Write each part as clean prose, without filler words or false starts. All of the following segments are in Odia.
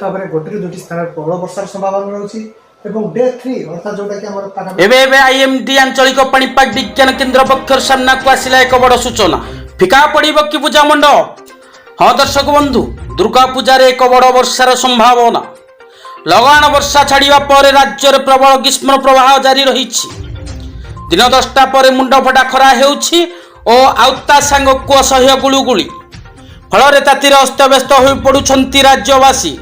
ଭାବରେ ଗୋଟେରୁ ଦୁଇଟି ସ୍ଥାନରେ ପ୍ରବଳ ବର୍ଷାର ସମ୍ଭାବନା ରହୁଛି ଏବଂ ଡେ 3, ଅର୍ଥାତ୍ ଯୋଉଟାକି ଆମର ପାଖାପାଖି ଏବେ ଏବେ ଆଇଏମଡି ଆଞ୍ଚଳିକ ପାଣିପାଗ ବିଜ୍ଞାନ କେନ୍ଦ୍ର ପକ୍ଷରୁ ସାମ୍ନାକୁ ଆସିଲା ଏକ ବଡ଼ ସୂଚନା। ଫିକା ପଡ଼ିବ କି ପୂଜା ମଣ୍ଡପ? ହଁ ଦର୍ଶକ ବନ୍ଧୁ, ଦୁର୍ଗା ପୂଜାରେ ଏକ ବଡ଼ ବର୍ଷାର ସମ୍ଭାବନା। ଲଗାଣ ବର୍ଷା ଛାଡ଼ିବା ପରେ ରାଜ୍ୟରେ ପ୍ରବଳ ଗ୍ରୀଷ୍ମ ପ୍ରବାହ ଜାରି ରହିଛି। ଦିନ 10ଟା ପରେ ମୁଣ୍ଡ ଫଟା ଖରା ହେଉଛି ଓ ଆଉ ତା ସାଙ୍ଗକୁ ଅସହ୍ୟ ଗୁଳୁଗୁଳି। ଫଳରେ ତାତିରେ ଅସ୍ତବ୍ୟସ୍ତ ହୋଇପଡ଼ୁଛନ୍ତି ରାଜ୍ୟବାସୀ।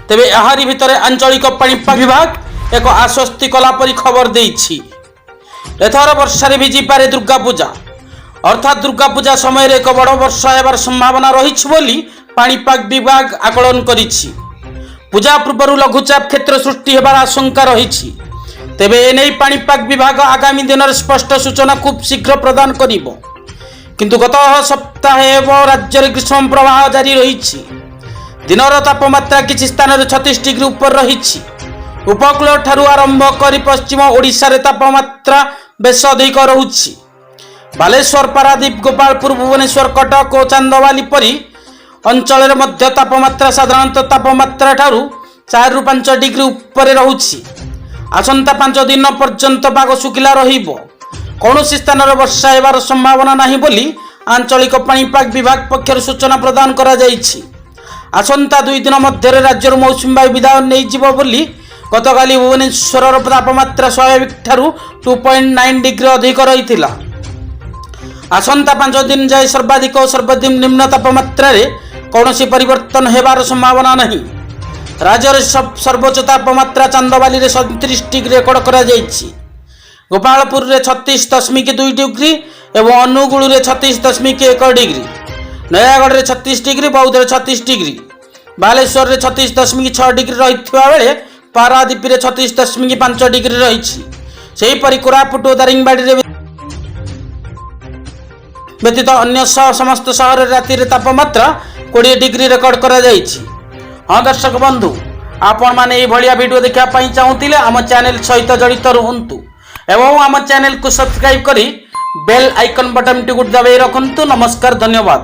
ତେବେ ଏହାରି ଭିତରେ ଆଞ୍ଚଳିକ ପାଣିପାଗ ବିଭାଗ ଏକ ଆଶ୍ୱସ୍ତି କଲା ପରି ଖବର ଦେଇଛି। ଏଥର ବର୍ଷାରେ ଭିଜିପାରେ ଦୁର୍ଗା ପୂଜା। ଅର୍ଥାତ୍ ଦୁର୍ଗା ପୂଜା ସମୟରେ ଏକ ବଡ଼ ବର୍ଷା ହେବାର ସମ୍ଭାବନା ରହିଛି ବୋଲି ପାଣିପାଗ ବିଭାଗ ଆକଳନ କରିଛି। ପୂଜା ପୂର୍ବରୁ ଲଘୁଚାପ କ୍ଷେତ୍ର ସୃଷ୍ଟି ହେବାର ଆଶଙ୍କା ରହିଛି। ତେବେ ଏନେଇ ପାଣିପାଗ ବିଭାଗ ଆଗାମୀ ଦିନରେ ସ୍ପଷ୍ଟ ସୂଚନା ଖୁବ୍ ଶୀଘ୍ର ପ୍ରଦାନ କରିବ। କିନ୍ତୁ ଗତ ସପ୍ତାହେ ହେବ ରାଜ୍ୟରେ ଗ୍ରୀଷ୍ମ ପ୍ରବାହ ଜାରି ରହିଛି। ଦିନର ତାପମାତ୍ରା କିଛି ସ୍ଥାନରେ 36 ଡିଗ୍ରୀ ଉପରେ ରହିଛି। ଉପକୂଳ ଠାରୁ ଆରମ୍ଭ କରି ପଶ୍ଚିମ ଓଡ଼ିଶାରେ ତାପମାତ୍ରା ବେଶ ଅଧିକ ରହୁଛି। ବାଲେଶ୍ୱର, ପାରାଦୀପ, ଗୋପାଳପୁର, ଭୁବନେଶ୍ୱର, କଟକ ଓ ଚାନ୍ଦବାଲି ପରି ଅଞ୍ଚଳରେ ମଧ୍ୟ ତାପମାତ୍ରା ସାଧାରଣତଃ ତାପମାତ୍ରା ଠାରୁ 4ରୁ 5 ଡିଗ୍ରୀ ଉପରେ ରହୁଛି। ଆସନ୍ତା 5 ଦିନ ପର୍ଯ୍ୟନ୍ତ ପାଗ ଶୁଖିଲା ରହିବ। କୌଣସି ସ୍ଥାନରେ ବର୍ଷା ହେବାର ସମ୍ଭାବନା ନାହିଁ ବୋଲି ଆଞ୍ଚଳିକ ପାଣିପାଗ ବିଭାଗ ପକ୍ଷରୁ ସୂଚନା ପ୍ରଦାନ କରାଯାଇଛି। ଆସନ୍ତା 2 ଦିନ ମଧ୍ୟରେ ରାଜ୍ୟରୁ ମୌସୁମୀ ବାୟୁ ବିଦାୟ ନେଇଯିବ ବୋଲି ଗତକାଲି ଭୁବନେଶ୍ୱରର ତାପମାତ୍ରା ସ୍ୱାଭାବିକ ଠାରୁ 2.9 ଡିଗ୍ରୀ ଅଧିକ ରହିଥିଲା। ଆସନ୍ତା 5 ଦିନ ଯାଏ ସର୍ବାଧିକ ଓ ସର୍ବନିମ୍ନ ତାପମାତ୍ରାରେ କୌଣସି ପରିବର୍ତ୍ତନ ହେବାର ସମ୍ଭାବନା ନାହିଁ। ରାଜ୍ୟରେ ସର୍ବୋଚ୍ଚ ତାପମାତ୍ରା ଚାନ୍ଦବାଲିରେ 37 ଡିଗ୍ରୀ ରେକର୍ଡ କରାଯାଇଛି। ଗୋପାଳପୁରରେ 36.2 ଡିଗ୍ରୀ ଏବଂ ଅନୁଗୁଳରେ 36.1 ଡିଗ୍ରୀ, ନୟାଗଡ଼ରେ 36 ଡିଗ୍ରୀ, ବୌଦ୍ଧରେ 36 ଡିଗ୍ରୀ, ବାଲେଶ୍ୱରରେ 36.6 ଡିଗ୍ରୀ ରହିଥିବା ବେଳେ ପାରାଦୀପରେ 36.5 ଡିଗ୍ରୀ ରହିଛି। ସେହିପରି କୋରାପୁଟ ଓ ଦାରିଙ୍ଗବାଡ଼ିରେ ବ୍ୟତୀତ ଅନ୍ୟ ସମସ୍ତ ସହରରେ ରାତିରେ ତାପମାତ୍ରା 20 ଡିଗ୍ରୀ ରେକର୍ଡ କରାଯାଇଛି। ହଁ ଦର୍ଶକ ବନ୍ଧୁ, ଆପଣମାନେ ଏଇଭଳିଆ ଭିଡ଼ିଓ ଦେଖିବା ପାଇଁ ଚାହୁଁଥିଲେ ଆମ ଚ୍ୟାନେଲ ସହିତ ଜଡ଼ିତ ରୁହନ୍ତୁ ଏବଂ ଆମ ଚ୍ୟାନେଲକୁ ସବସ୍କ୍ରାଇବ୍ କରି ବେଲ୍ ଆଇକନ୍ ବଟନଟିକୁ ଦବାଇ ରଖନ୍ତୁ। ନମସ୍କାର, ଧନ୍ୟବାଦ।